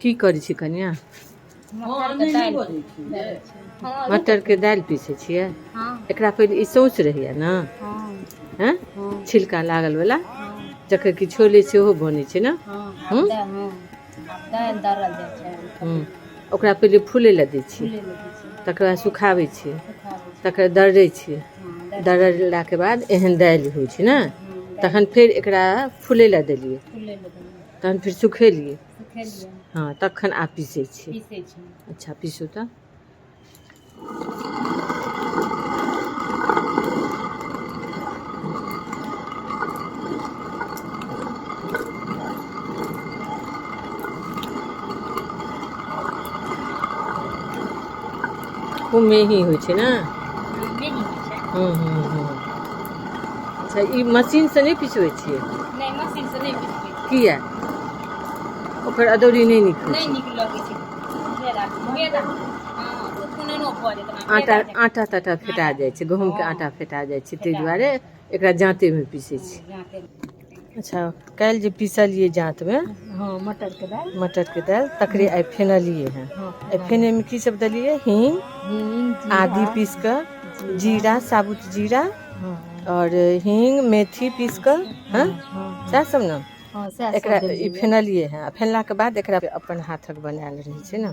की करै छी कनिया? मटरके दालि पीसै छियै? एकरा पहिले ई सौंस रहैया ने, हँ, छिलका लागल वाला, जकर कि छोले सेहो बनै छै ने। ओकरा पहिले फूलै लए दै छियै, तकर बाद सुखाबै छियै, तकर दर्रै छियै, दर्रलाके बाद एहन दालि होइ छै ने। तखन फेर एकरा फूलै लए देलियै, तहन फेर सुखेलियै, हँ, तखन आब पीसै छियै। अच्छा, पीसू तऽ। खूब मेही होइ छै ने? हूँ हूँ हूँ अच्छा, ई मशीनसँ नहि पिसबै छियै? नहि, मशीनसँ नहि पिसबै छियै। किया? ओकर अदौरी नहि नीक होइ नहि छै? नीक लगै छै। मेदा मेदा, हँ, उफुननो भऽ जेतै आटा मेदा जकाँ। आटा ताटा फेटा जाइ छै, गहूँमके आटा फेटा जाइ छै, ताहि दुआरे एकरा जाँतेमे पीसै छी। जाँते। अच्छा, काल्हि जे पीसलियै जाँतमे हँ, मटरके दालि। मटरके दालि, तकरे आइ फेनलियै हँ। एहि फेनैमे की सब देलियै? हींग, हींग, आदी पीस कऽ, जीरा, साबुत जीरा आओर हींग, मेथी पीस कऽ, हँ, सएह सब ने? हँ, सएह सब एकरा ई देलियै। फेनलियै हँ। आ फेनलाके बाद एकरा अपन हाथक बनायल रहै छै ने।